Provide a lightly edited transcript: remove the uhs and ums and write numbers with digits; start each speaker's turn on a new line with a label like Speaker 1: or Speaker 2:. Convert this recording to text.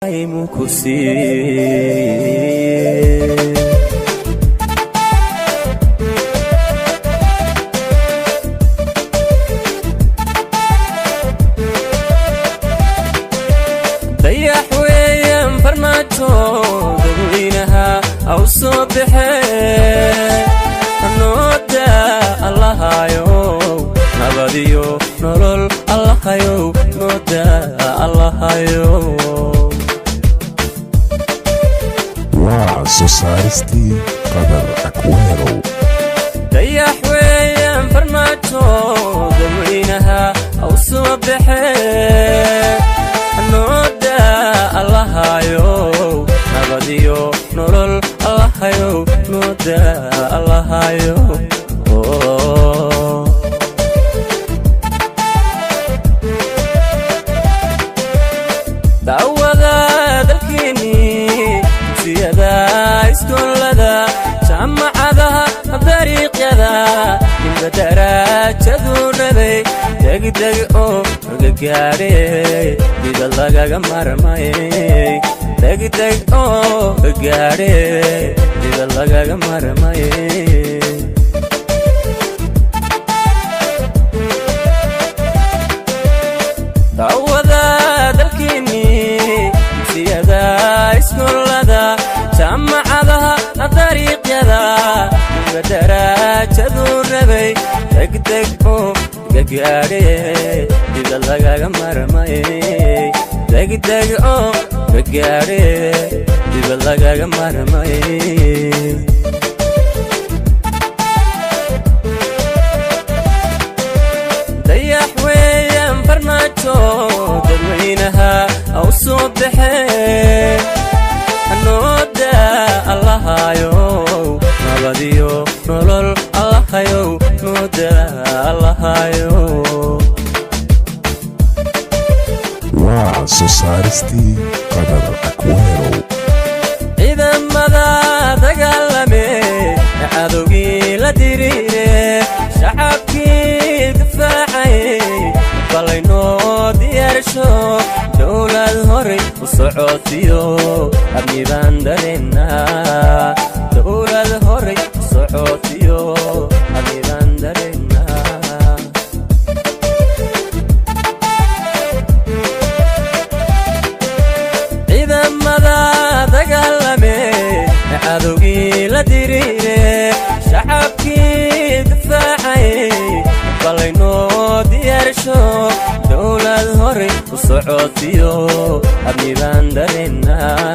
Speaker 1: Muu ku siiyey? Dayax weeyaan Farmaajo, dadweynaha aw soo baxee. Nooda Allahayow, nabadiyo nolol Allahayow, nooda Allahayow.
Speaker 2: Waa soo saaristii Qadar Akwerow.
Speaker 1: Dayax weeyaan Farmaajo, dadweynaha aw soo baxee. Nooda Allahayow, nabadiyo nolol Allahayow, nooda Allahayow. Daawada dalkeennii, dugsiyada, iskoolada, jaamacadaha, dariiqyada, ninba daraajadu rabay degdeg oo gagaadhe, dibad lagaga marmay. Degdeg oo gaadhe, dibad lagaga marmay. Daawada dalkeennii, dugsiyada, iskoolada, jaamacadaha, dariiqyada, ninba daraajadu rabay degdeg oo gagaadhe, dibad lagaga marmay. Degdeg oo gagaadhe, dibad lagaga marmay. Dayax weeyaan Farmaajo, dadweynaha aw soo baxee. Nooda Allahayow, nabadiyo nolol Allahayow, nooda Allahayow.
Speaker 2: Waa soo saaristii Qadar Akwerow.
Speaker 1: Ciidamada dagaalame, cadowgii la diriire, shacabkii difaacay, balaynoo diyaarsho dowlad horay u socotiyo amni baan dareennaa. Dowlad horay u socotiyo amni baan dareennaa. Ciidamada dagaalame, cadowgii la diriire, shacabkii difaacay, balaynoo diyaarsho dowlad horay u socotiyo amni baan dareennaa.